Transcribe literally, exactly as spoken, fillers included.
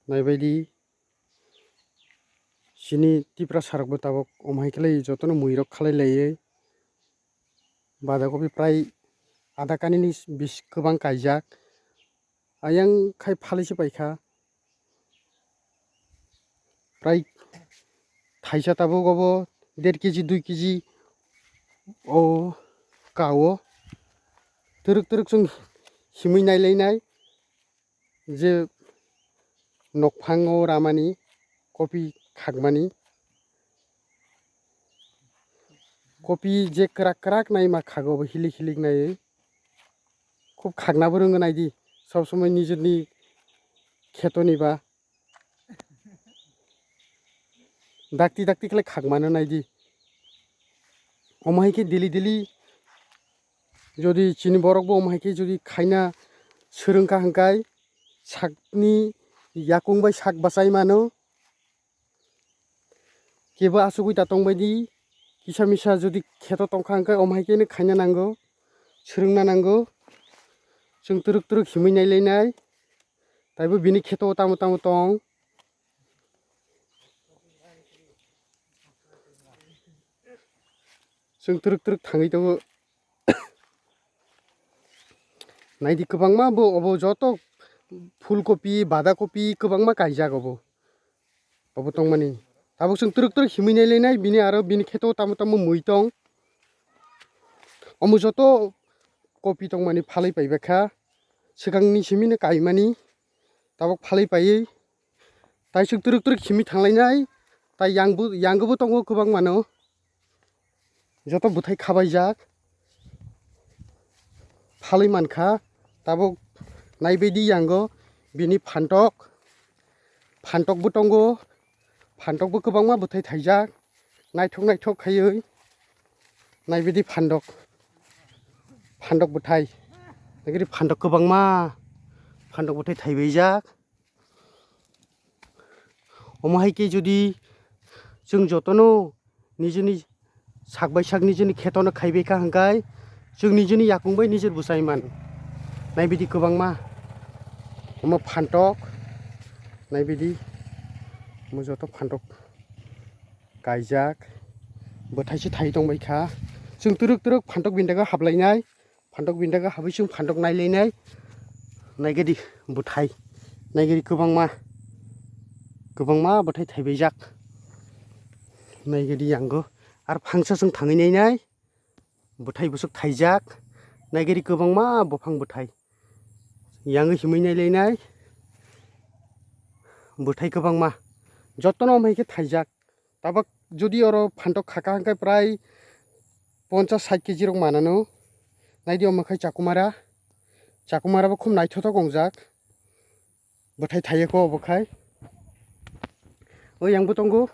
Naibaidi chini Tiprasa rokbo tabuk omo hai khlai jotono muirok khlai laiwi. Bada kopi prai ada kanini bis kwbang kaijak. Ayang khai phalwi se paikha. Prai thaisa tabuk obo der kg dui kg o kao. Twrwk twrwk chwng himwi nailainai je nokphango ramani kopi khakmani. Kopi je kwrak kwrak nai ma khago bo hilik hilik naiwi. Khub khaknabo rwngwi naidi, sob somoi nijorni khetoni ba. Dakti dakti khlai khakmano naidi. Omo hai khe daily daily jodi chini borok bo omo hai khe jodi khaina swrwngkha hwnkhe sakni yakung bai sak bachai mano. Kebo asugwi ta tongbaidi, kisa misa jodi kheto tongkha hwnkhe omo hai khe khaina nango, swrwngna nango. Chwng twrwk twrwk himwi nailainai, taibo bini kheto tamo tamo tong. Chwng twrwk twrwk thangwi tongo. Naidi kwbangma bo obo joto phulkopi, badakopi kwbangma kaijak obo. Obo tongmani. Tabuk chwng twrwk twrwk himwi nailainai bini aro bini kheto tamo tamo mui tong. Omo joto kopi tongmani phalwi paibakha. Swkangni simino kaimani. Tabuk phalwi paiwi. Tai chwng twrwk twrwk himwi thanglainai. Tai yangbo, yangbo tongo kwbangmano. Joto bwthai khabaijak. Phalwi mankha. Tabuk naibaidi yango bini phantok. Phantok bo tongo. Phantok bo kwbangma bwthai thaijak. Naithok naithok khaiwi. Naibaidi phandok. Phandok bwthai. Nagiri phandok kwbangma. Phandok bwthai thaibaijak. Omo hai khe jodi chwng jotono nijini sak bai sak nijini khetono khaibai kha hwnkhe chwng nijini yakung bai nijor bwchai man. Naibidi kwbangma omo phantok, naibidi omo joto phantok kaijak, bwthai se thai tongbai kha. Chwng twrwk twrwk phantok bindago hablainai. Phantok bindago habwi chwng phantok nailainai. Naigadi bwthai. Naigadi kwbangma. Kwbangma bwthai thaibaijak. Naigadi yango. Ar phangsa chwng thangwi nainai. Bwthai bwswk thaijak. Naigadi kwbangma buphang bwthai. Yango himwi nailainai. Bwthai kwbangma. Jotono omo hai khe thaijak. Tabuk jodi oro phantok khaka hwnkhe prai ponchas sait kg rok manano. Naidi omo khai chakumara. Chakumara bo khum naithothok wngjak. Bwthai thaiya kho obo khai. O yang bo tongo.